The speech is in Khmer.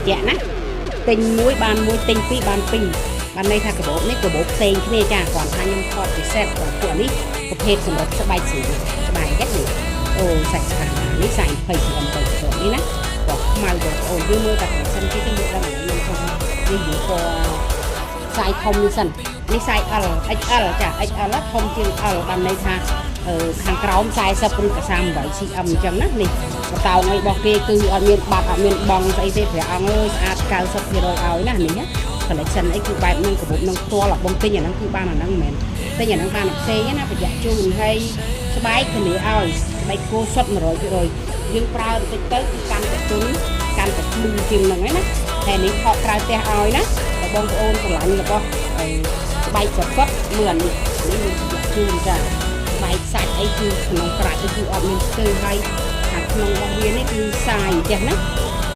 បញ្ជាក់ណាទិញមួយបានមួយទិញពីរបានពីរបានន័យថាកាបូបនេះកាបូបផ្សេងគ្នាចាគ្រាន់ថាខ្ញុំថតជា set របស់ពួកនេះប្រភេទសម្រាប់ស្បែកស្រួលស្បែកហ្នឹងនេះអូសាច់ស្អាតនេះសាច់20 cm ទៅទៅនេះណាពណ៌ខ្មៅបងប្អូនយើងមើលតែប្រសិនគេទៅមើលដឹងឥឡូវខ្ញុំធំនេះយូរពណ៌ size ធំនេះសិននេះ size L XL ចា XL ធំជាង L បានន័យថាអឺខាងក្រោម40ឬក៏38 cm អញ្ចឹងណានេះបតោងអីរបស់គេគឺអត់មានបាត់អត់មានបងស្អីទេព្រះអង្គអើយស្អាត90%ឲ្យណានេះណា collection អីគឺបែបហ្នឹងកាបូបនឹងផ្ទាល់បងទិញអាហ្នឹងគឺបានអាហ្នឹងមិនមែនទិញអាហ្នឹងបានអាផ្សេងណាប្រយ័ត្នជូនហើយស្បែកធានាឲ្យស្បែកគោសុទ្ធ100%យើងប្រើបន្តិចទៅគឺកាន់តែទន់កាន់តែភ្លឺជាងហ្នឹងឯណាតែនេះថតក្រៅផ្ទះឲ្យណាបើបងប្អូនស្រឡាញ់របស់អឺស្បែកសុទ្ធសុទ្ធមើលអានេះនេះមានប្រយ័ត្នជូនចាស្បែកសាច់អីគឺក្នុងក្រាច់គឺអត់មានស្ទើរហើយខាងក្នុងរបស់វានេះគឺសាយផ្ទះណា